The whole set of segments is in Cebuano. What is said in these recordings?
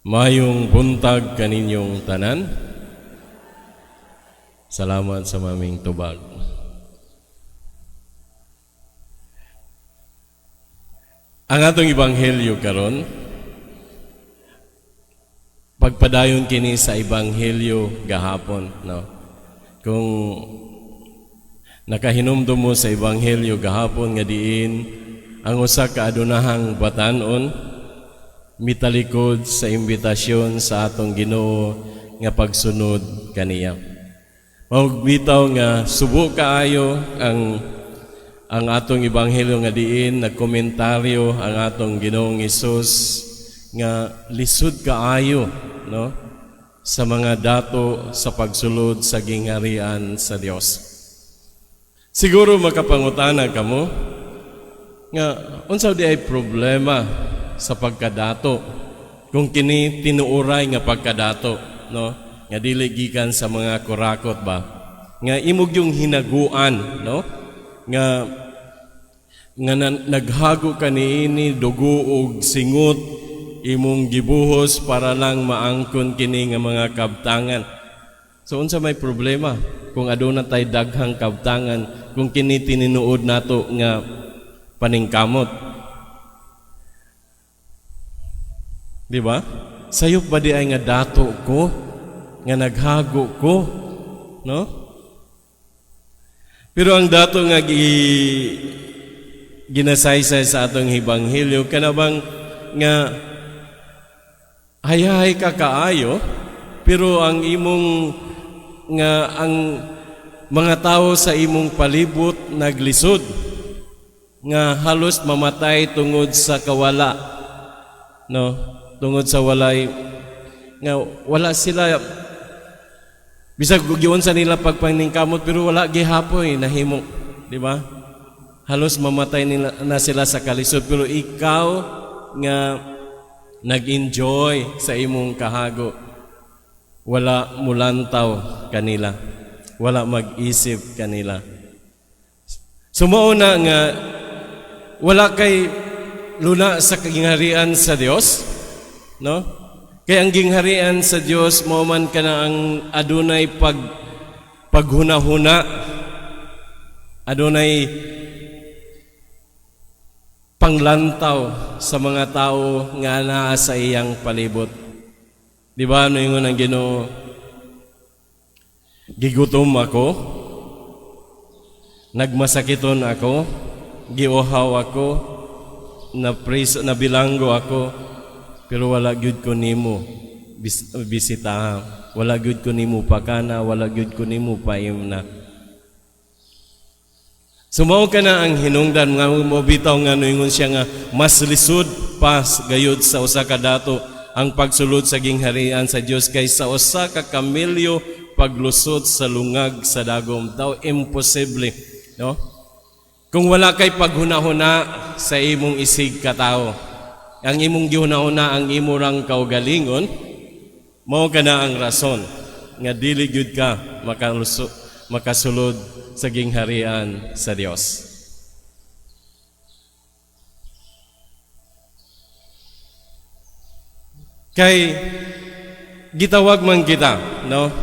Mayong buntag kaninyong tanan. Salamat sa maming tubag. Ang atong ebanghelyo karon, pagpadayon kini sa ebanghelyo gahapon, no? Kung nakahinumdum mo sa ebanghelyo gahapon nga diin ang usa ka adunahang batan-on mitalikod sa imbitasyon sa atong Ginoo nga pagsunod kaniya. Mao bitaw nga subo kaayo ang atong ebanghelyo nga diin nagkomentaryo ang atong Ginoong Hesus nga lisod kaayo, no, sa mga dato sa pagsulod sa gingharian sa Dios. Siguro makapangutana kamo nga unsa di ay problema sa pagkadato kung kini tinuoray nga pagkadato, no, nga dili gikan sa mga kurakot ba, nga imog yung hinaguan, no, nga nga naghago ka niini, dugo og singot imong gibuhos para lang maangkon kini nga mga kabtangan. So unsa may problema kung aduna tay daghang kabtangan kung kini tinuod nato nga paningkamot? Di ba? Sayop ba di ay nga dato ko, nga naghago ko, no? Pero ang dato nga ginasaysay sa atong ebanghelyo, kanabang nga hayahay ka kaayo, pero ang imong nga ang mga tao sa imong palibot naglisod nga halos mamatay tungod sa kawala, no, tungod sa walay nga wala sila, bisag giunsa nila pagpaningkamot, pero wala gihapoy nahimo, di ba? Halos mamatay nila na sila sa kalisod, pero ikaw nga nag-enjoy sa imong kahago, wala mulantaw kanila, wala mag-isip kanila. So mao na nga wala kay luna sa gingharian sa Dios, no? Kay ang gingharian sa Dios mao man kana ang adunay paghunahuna, adunay panglantaw sa mga tao nga naa sa iyang palibot. Di ba ano ingon ang Ginoo? Gigutom ako, nagmasakiton ako, giuhaw ako, napriso, nabilanggo ako, pero wala gyud ko nimo bisitaha, wala gyud ko nimo pakana, wala gyud ko nimo paimna. So mao ka na ang hinungdan nga mo bitaw nga noingon siya nga mas lisod pa gayud sa usa ka dato ang pagsulod sa gingharian sa Dios kaysa usa ka kamelyo paglusot sa lungag sa dagom. Daw imposible, no? Kung wala kay paghunahuna sa imong isig katawo, ang imong gihunahuna ang imo rang kaugalingon, mao ka na ang rason nga dili gyud ka makasulod sa gingharian sa Dios. Kay gitawag man kita, no,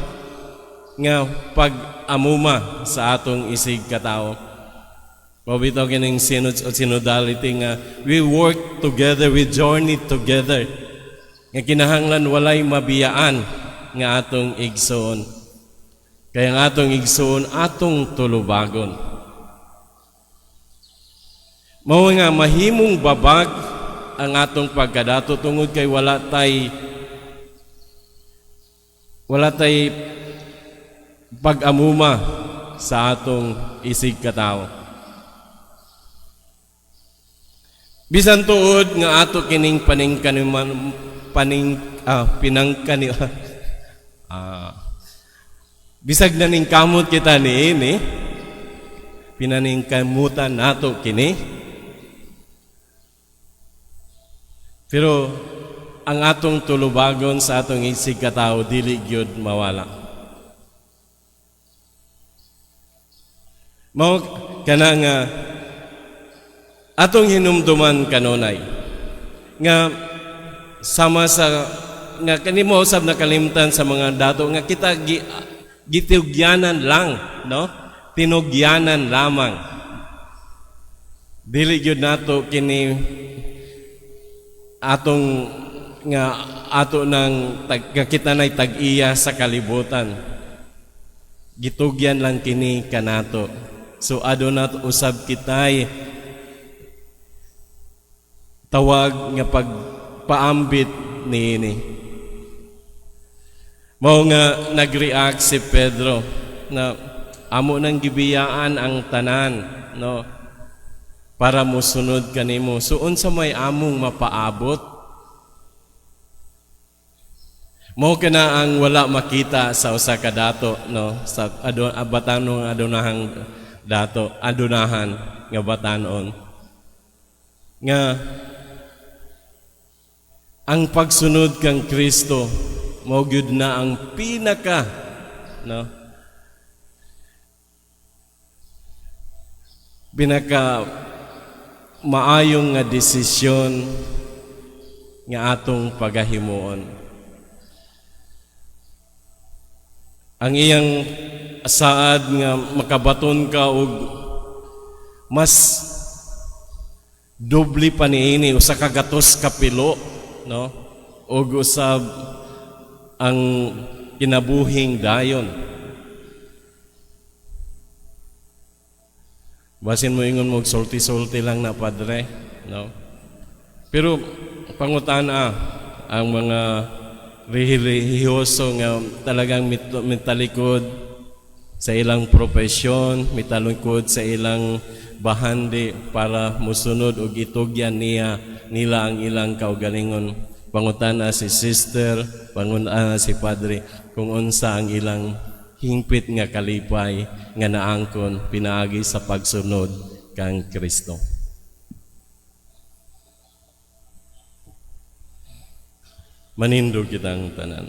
nga pag-amuma sa atong isig katawo. Mao bitaw kining synod o synodality nga we work together, we journey together. Nga kinahanglan walay mabiyaan nga atong igsoon. Kaya ang atong igsoon, atong tulubagon. Mao nga mahimong babag ang atong pagkadato tungod kay wala tay pag-amuma sa atong isig katawo. Bisan tuod nga ato kining paningkaniman, paning, pinangkani, bisag naningkamot kita niini, pinaningkamutan nato kini, pero ang atong tulubagon sa atong isig katawo dili gyud mawala. Mao kana nga atong hinumduman kanunay nga sama sa nga kanimo usab nakalimtan sa mga dato nga kita gitugyanan lang, no? Tinugyanan lamang. Dili gyud nato kini atong nga ato nang nga kita nay tag-iya sa kalibutan. Gitugyan lang kini kanato. So aduna usab kitay tawag nga pagpaambit niini. Mao nga nag-react si Pedro na amo nang gibiyaan ang tanan, no, para mosunod kanimo. So unsa may among mapaabot? Mao kana ang wala makita sa usa ka dato, no, sa batanong adunahang dato, adunahan nga batanon nga ang pagsunod kang Kristo mao gyud na ang pinaka, no, pinaka maayong nga desisyon nga atong pagahimuon. Ang iyang saad nga makabaton ka og mas doble pa niini, usa ka gatos ka pilo, no, og usab ang kinabuhing dayon. Basin mo ingon mo sulti-sulti lang na, padre, no? Pero pangutana ang mga relihiyoso nga talagang mitalikod sa ilang propesyon, mitalikod sa ilang bahandi para musunod og itugyan nila ang ilang kaugalingon. Pangutana si sister, pangutana si padre kung unsa ang ilang hingpit nga kalipay nga naangkon pinaagi sa pagsunod kang Kristo. Manindog kitang tanan.